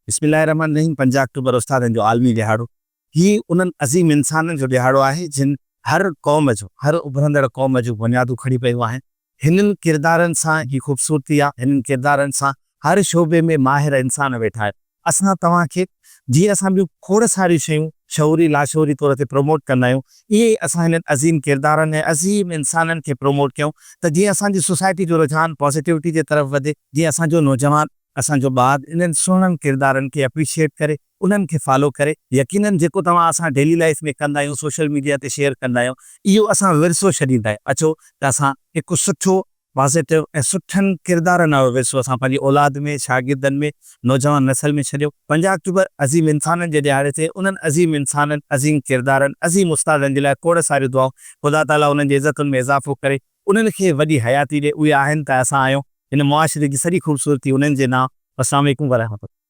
بسم الله الرحمٰن الرحيم پنج آڪٽوبر استادن جو عالمي ڏهاڙو هي انهن عظيم انسانن جو ڏهاڙو آهي جن هر قوم جو هر اڀرندڙ قوم جون بنيادون کڻي پيون آهن. هنن ڪردارن سان هي خوبصورتي آ هنن ڪردارن سان هر شعبي ۾ ماهر انسان ويٺا آهن. اسان توهان کي جيئن اسان ٻيون کوڙ ساريون شيون شعوري لاشعوري طور تي پروموٽ ڪندا آهيون ائين ئي اسان هنن عظيم ڪردارن ۽ عظيم انسانن کي پروموٽ ڪيون ته جيئن اسان جي سوسائٽي جو رجحان پازيٽوٽي جي طرف وڌي جيئن اسان جو نوجوان اسان جو ٻار انهن سهڻن ڪردارن کي اپريشيئيٽ ڪري انهن کي فالو ڪري يقينن جيڪو توهان اسان ڊيلي لائيف ۾ ڪندا آهيون سوشل ميڊيا تي شيئر ڪندا آهيون اهو اسان ورثو ڇڏيندا آهيون اچو ته اسان هڪ سٺو پازيٽو ۽ سٺن ڪردارن وارو ورثو اسان پنهنجي اولاد ۾ شاگردن ۾ نوجوان نسل ۾ ڇڏيون. 50 آڪٽوبر عظيم انسانن جي ڏهاڙي تي انهن عظيم انسانن عظيم ڪردارن عظيم استادن جي لاء کوڙ ساريون دعائون خدا تعالي انهن جي عزتن ۾ اضافو ڪري انهن کي وڏي حياتي ڏي اهي آهن ته اسان آهيون هن معاشري جي سڄي خوبصورتي انهن جي نانء. السلام عليڪم ورحمة الله.